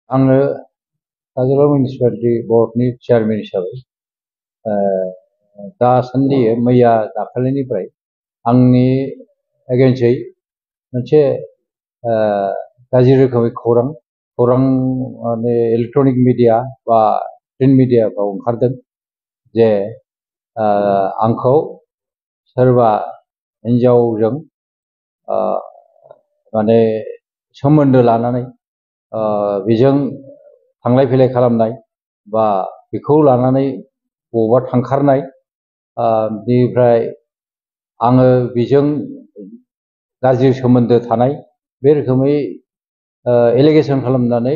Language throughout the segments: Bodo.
आङो काजोलगाव मिउनिसिपालिटि बर्डनि चेयारमेन हिसाबै दासान्दि मैया दाखालिनिफ्राय आंनि एगेन्स्टै मोनसे गाज्रि रोखोमै खौरां माने इलेक्ट्रनिक मिडिया बा प्रिन्ट मिडियाफ्राव ओंखारदों जे आंखौ सोरबा हिन्जावजों माने सोमोन्दो लानानै बेजों थांलाय फैलाय खालामनाय बा बेखौ लानानै बबावबा थांखारनाय बेनिफ्राय आङो बेजों गाज्रि सोमोन्दो थानाय बे रोखोमै एलिगेसन खालामनानै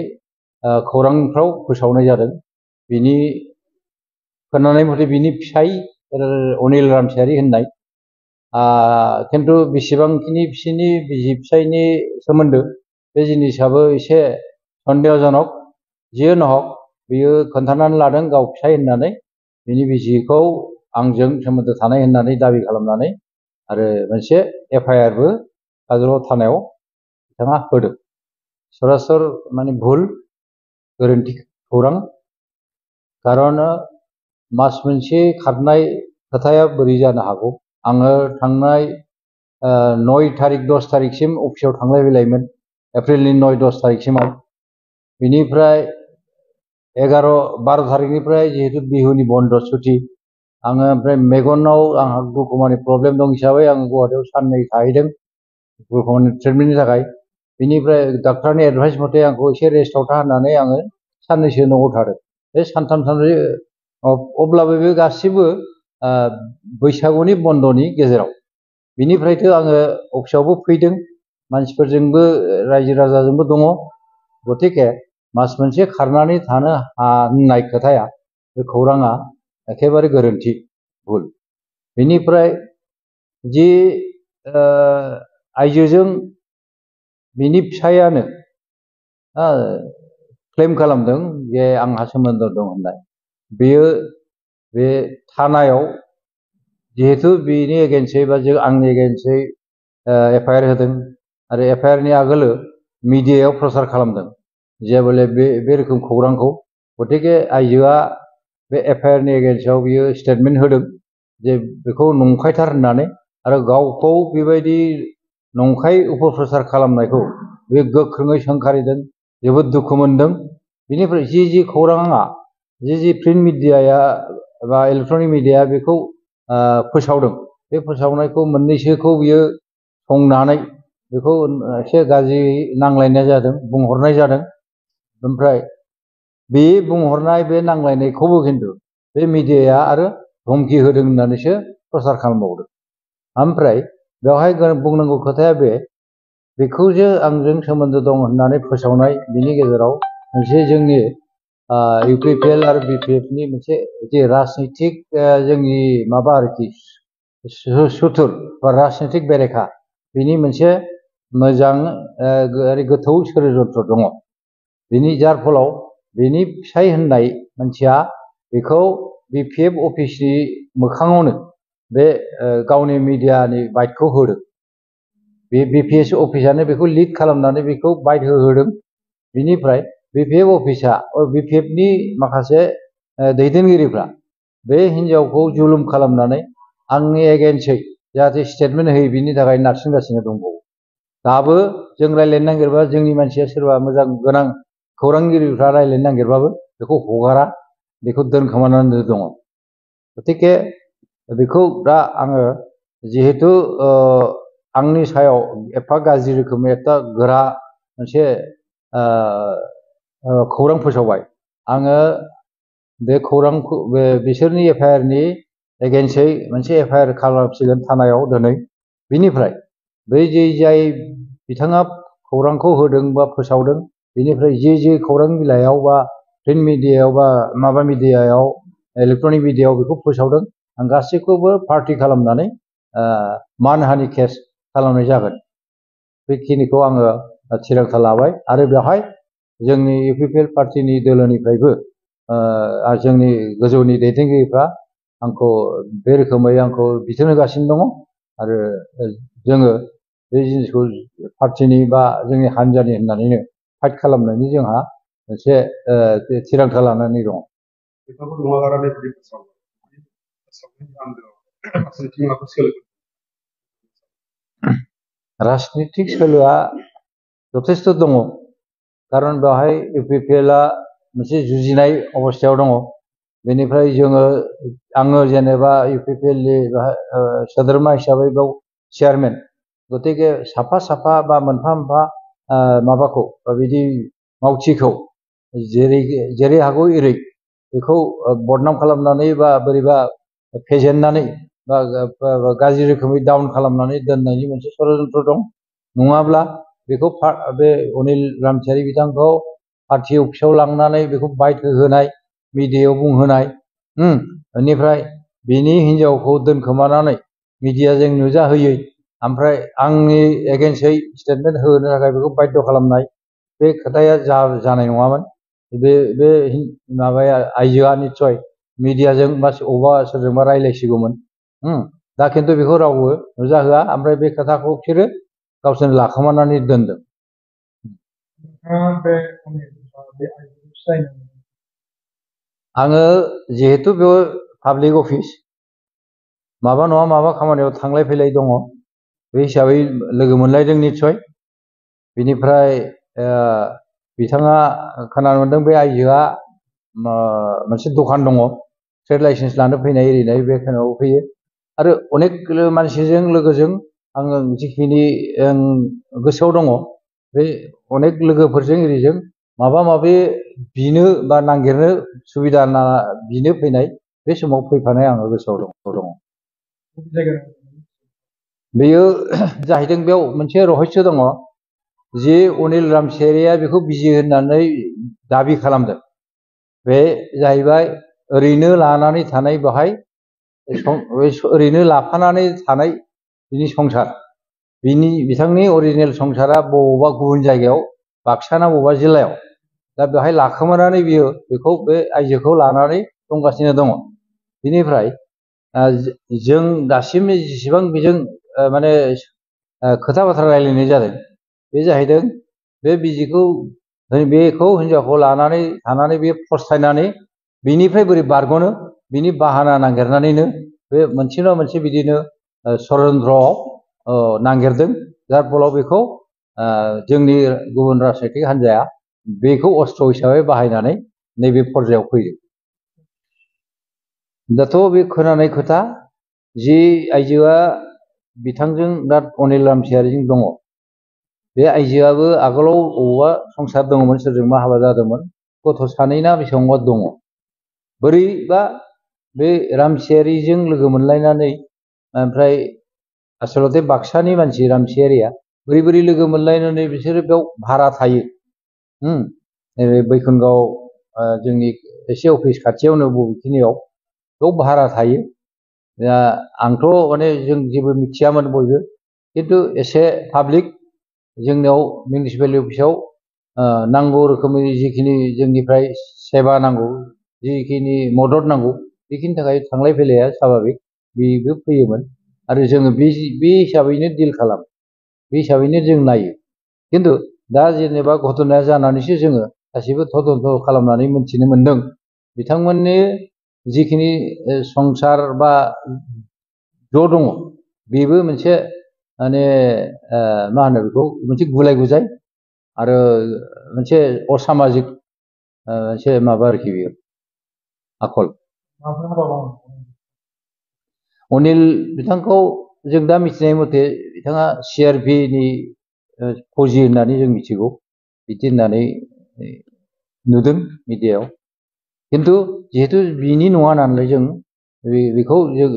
खौरांफ्राव फोसावनाय जादों। बिनि खोनानाय मथे बिनि फिसाय अनिल रामसियारि होननाय खिन्थु बेसेबांखिनि बिसिनि बिसि फिसायनि सोमोन्दो बे जिनिसाबो एसे सन्देहजनक। जियानो हक बियो खोन्थानानै लादों गाव फिसाय होननानै बिनि बिसिखौ आंजों सोमोन्दो थानाय होननानै दाबि खालामनानै आरो मोनसे एफआइआरबो काजोलगाव थानायाव बिथाङा होदों। सरासर माने भुल गोरोन्थि खौरां। खारन मास मोनसे खारनाय खोथाया बोरै जानो हागौ। आङो थांनाय 9 तारिख 10 तारिखसिम अफिसाव थांलाय फैलायमोन एप्रिलनि 9-10 तारिखसिमाव। बिनिफ्राय 11-12 तारिखनिफ्राय जिहेतु बिहुनि बन्द सुथि आङो ओमफ्राय मेगनाव आंहा ग्लुक'मानि प्रब्लेम दं हिसाबै आङो गुवाहाटियाव साननै थाहैदों ग्लुक'मानि ट्रिटमेन्टनि थाखाय। बिनिफ्राय डाक्टारनि एडभाइस मथे आंखौ एसे रेस्टआव था होननानै आङो साननैसो न'आव थादों। बे सानथाम सानब्रै अब्लाबो बे गासिबो बैसागुनि बन्दनि गेजेराव। बिनिफ्रायथ' आङो अफिसावबो फैदों मानसिफोरजोंबो रायजो राजाजोंबो दङ। गतिके मास मोनसे खारनानै थानो होननाय खोथाया बे खौराङा एखेबारे गोरोन्थि भुल। बिनिफ्राय जि आइजोजों बिनि फिसायानो क्लेम खालामदों जे आंहा सोमोन्दो दं होननाय। बेयो बे थानायाव जिहेतु बिनि एगेन्स्टै बा आंनि एगेन्स्टै एफआइआर होदों आरो एफआइआरनि आगोलो मिडियायाव प्रसार खालामदों जे बले बे रोखोम खौरांखौ। गतिके आइजोआ बे एफआइआरनि एगेन्स्टआव बियो स्टेटमेन्ट होदों जे बेखौ नंखायथार होननानै आरो गावखौ बेबायदि नंखाय अपप्रचार खालामनायखौ बे गोख्रोङै सोंखारिदों। जोबोद दुखु मोनदों। बिनिफ्राय जि खौराङा जि प्रिन्ट मिडियाया बा इलेक्ट्रनिक मिडिया बेखौ फोसावदों बे फोसावनायखौ मोननैसोखौ बियो संनानै बेखौ एसे गाज्रि नांलायनाय जादों बुंहरनाय जादों। ओमफ्राय बे बुंहरनाय बे नांलायनायखौबो खिन्थु बे मिडियाया आरो धमकि होदों होननानैसो प्रसार खालामबावदों। ओमफ्राय बेवहाय बुंनांगौ खोथाया बेखौ जे आंजों सोमोन्दो दं होननानै फोसावनाय बिनि गेजेराव मोनसे जोंनि इउपिपिएल आरो बिपिएफनि मोनसे जे राजनितिक जोंनि माबा आरोखि सुथुर बा राजनितिक बेरेखा बिनि मोनसे मोजां गोथौ षड्यन्त्र दङ। बिनि जार फलाव बिनि फिसाय होननाय मानसिया बेखौ बिपिएफ अफिसनि मोखाङावनो बे गावनि मिडियानि बाइटखौ होदों। बे बिपिएस अफिसानो बेखौ लिड खालामनानै बेखौ बाइट होहोदों। बिनिफ्राय बिपिएफ अफिसा बिपिएफनि माखासे दैदेनगिरिफ्रा बे हिन्जावखौ जुलुम खालामनानै आंनि एगेन्स्टै जाहाथे स्टेटमेन्ट होयो बिनि थाखाय नारसिनगासिनो दंबावो। दाबो जों रायज्लायनो नागिरबा जोंनि मानसिया सोरबा मोजां गोनां खौरांगिरिफ्रा रायज्लायनो नागिरबाबो बेखौ हगारा, बेखौ दोनखोमानानै दङ। गतिके बेखौ दा आङो जिहेतु आंनि सायाव एफा गाज्रि रोखोमै एफा गोरा मोनसे खौरां फोसावबाय। आङो बे खौरांखौ बिसोरनि एफआइआरनि एगेन्स्टै मोनसे एफआइआर खालामसिगोन थानायाव दिनै। बिनिफ्राय बै जाय बिथाङा खौरांखौ होदों बा फोसावदों बिनिफ्राय जे खौरां बिलाइयाव बा प्रिन्ट मिडियायाव बा माबा मिडियायाव इलेक्ट्रनिक मिडियायाव बेखौ फोसावदों आं गासैखौबो पार्टि खालामनानै मानहानि केस खालामनाय जागोन। बेखिनिखौ आङो थिरांथा लाबाय आरो बेवहाय जोंनि इउपिपिएल पार्टिनि दोलोनिफ्रायबो जोंनि गोजौनि दैदेनगिरिफ्रा आंखौ बे रोखोमै आंखौ बिथोन होगासिनो दङ आरो जोङो बे जिनिसखौ पार्टिनि बा जोंनि हान्जानि होननानैनो फाइट खालामनायनि जोंहा मोनसे थिरांथा लानानै दङ। बेफोरखौ नङागारानो बिदि फोसावनायनि आन्दोआव फारसेथिं माबाफोर सोलो राजनितिक सोलोआ जथेस्थ' दङ, खारन बेवहाय इउपिपिएलआ मोनसे जुजिनाय अबस्थायाव दङ। बेनिफ्राय आङो जेनेबा इउपिपिएलनि सोद्रोमा हिसाबै बेयाव चेयारमेन, गतिके साफा साफा बा मोनफा मोनफा माबाखौ बिदि मावथिखौ जेरै हागौ एरै बेखौ बदनाम खालामनानै बा बोरैबा फेजेननानै बा गाज्रि रोखोमै डाउन खालामनानै दोननायनि मोनसे षड़यन्त्र दं। नङाब्ला बेखौ बे अनिल रामसियारि बिथांखौ पार्टि अफिसाव लांनानै बेखौ बाइट होहोनाय, मिडियायाव बुंहोनाय, बेनिफ्राय बिनि हिनजावखौ दोनखोमानानै मिडियाजों नुजाहोयै, ओमफ्राय आंनि एगेन्स्टै स्टेटमेन्ट होनो थाखाय बेखौ बाध्य खालामनाय, बे खोथाया जानाय नङामोन। बे माबाया आइजोआ निस्सय मिडियाजों बा अबा सोरजोंबा रायलायसिगौमोन। दा खिन्थु बेखौ रावबो नुजाहोआ, ओमफ्राय बे खोथाखौ बिसोरो गावसोरनो लाखोमानानै दोनदों। आङो जिहेतु बेयाव पाब्लिक अफिस, माबा नङा माबा खामानियाव थांलाय फैलाय दङ, बे हिसाबै लोगो मोनलायदों निस्सय। बिनिफ्राय बिथाङा खोनानो मोनदों बे आइजोआ मोनसे दखान दङ, ट्रेड लाइसेन्स लानो फैनाय एरिनाय, बे खोनायाव फैयो। आरो अनेक मानसिजों लोगोजों आङो जिखिनि गोसोआव दङ, बे अनेक लोगोफोरजों एरिजों माबा माबि बिनो बा नागिरनो सुबिदा बिनो फैनाय, बे समाव फैफानाय आङो गोसोआव दङ। बेयो जाहैदों बेयाव मोनसे रहस्य दङ, जे अनिल रामसियारिया बेखौ बिजि होननानै दाबि खालामदों। बे जाहैबाय ओरैनो लानानै थानाय, बेहाय ओरैनो लाफानानै थानाय बिनि संसार, बिथांनि अरिजिनेल संसारा बबावबा गुबुन जायगायाव, बाक्साना बबेबा जिल्लायाव। दा बेहाय लाखोमानानै बियो बेखौ बे आइजोखौ लानानै दंगासिनो दङ। बिनिफ्राय जों दासिम जेसेबां बेजों माने खोथा बाथ्रा रायलायनाय जादों, बे जाहैदों बे बेखौ हिनजावखौ लानानै थानानै बे फस्थायनानै बिनिफ्राय बोरै बारग'नो, बिनि बाहाना नागिरनानैनो बे मोनसे नङा मोनसे बिदिनो षड़यन्त्रआव नागिरदों। जार फलाव बेखौ जोंनि गुबुन राजनैतिक हान्जाया बेखौ अस्त्र हिसाबै बाहायनानै नैबे पर्यायाव फैदों। दाथ' बे खोनानाय खोथा, जि आइजोआ बिथांजों दा अनिल रामसियारिजों दङ, बे आइजोआबो आगोलाव बबावबा संसार दङमोन, सोरजोंबा हाबा जादोंमोन, गथ' सानैना बेसेबांबा दङ। बोरैबा बे रामसियारिजों लोगो मोनलायनानै, ओमफ्राय आसलते बाक्सानि मानसि रामसियारिया बोरै लोगो मोनलायनानै बिसोरो बेयाव भारा थायो। बैकुन्गाव जोंनि एसे अफिस खाथियावनो बबेखिनियाव बेयाव भारा थायो। दा आंथ' माने जों जेबो मिथियामोन बयबो, खिन्थु एसे पाब्लिक जोंनियाव मिउनिसिपालिटि अफिसाव नांगौ रोखोमनि जिखिनि जोंनिफ्राय सेबा नांगौ, जिखिनि मदद नांगौ, बेखिनि थाखाय थांलाय फैलाया स्वाभाबिक, बेबो फैयोमोन। आरो जोङो बे हिसाबैनो डिल खालामो, बे हिसाबैनो जों नायो। खिन्थु दा जेनेबा घटनाया जानानैसो जोङो गासिबो तदन्त खालामनानै मोनथिनो मोनदों, बिथांमोननि जिखिनि संसार बा ज' दङ, बेबो मोनसे माने मा होनो बेखौ, मोनसे गुलाय गुजाय आरो मोनसे असामाजिक मोनसे माबा आरोखि बेयो आखल। अनिल बिथांखौ जों दा मिथिनाय मथे बिथाङा CRPनि फौजि होननानै जों मिथिगौ, बिदि होननानै नुदों मिडियायाव। खिन्थु जिहेतु बिनि नङा नालाय, जों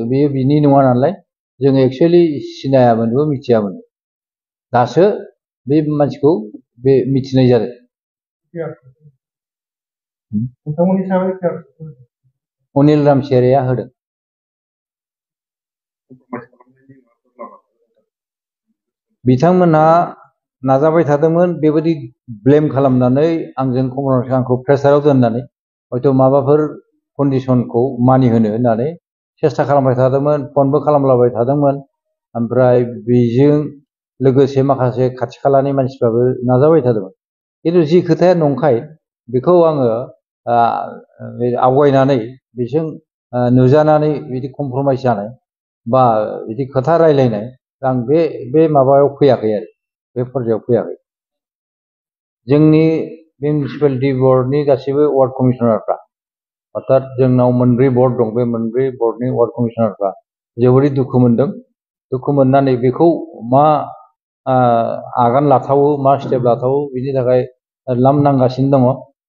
बेयो बिनि नङा नालाय, जों एक्सुवेलि सिनायामोनबो मिथियामोन। दासो बे मानसिखौ बे मिथिनाय जादों। अनिल रामसियारिया होदों। बिथांमोनहा नाजाबाय थादोंमोन, बेबायदि ब्लेम खालामनानै आंजों कमलनाथ आंखौ प्रेसाराव दोननानै हयथ' माबाफोर कन्डिसनखौ मानिहोनो होननानै सेस्था खालामबाय थादोंमोन, फनबो खालामलाबाय थादोंमोन। ओमफ्राय बेजों लोगोसे माखासे खाथि खालानि मानसिफ्राबो नाजाबाय थादोंमोन। खिन्थु जि खोथाया नंखाय, बेखौ आङो आवगायनानै बिजों नुजानानै बिदि कमप्रमाइस जानाय बा बिदि खोथा रायलायनाय आं बे माबायाव फैयाखै आरो बे पर्यायाव फैयाखै। जोंनि बे मिउनिसिपालिटि बर्डनि गासैबो वार्ड कमिसनारफ्रा अर्थात जोंनाव मोनब्रै बर्ड दं, बे मोनब्रै बर्डनि वार्ड कमिसनारफ्रा जोबोरै दुखु मोनदों। दुखु मोननानै बेखौ मा आगान लाथावो, मा स्टेप लाथावो बिनि थाखाय लामनांगासिनो दङ।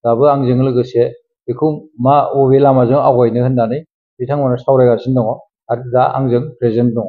दाबो आंजों लोगोसे बेखौ बबे लामाजों आवगायनो होननानै बिथांमोना सावरायगासिनो दङ आरो दा आंजों प्रेजेन्ट दङ।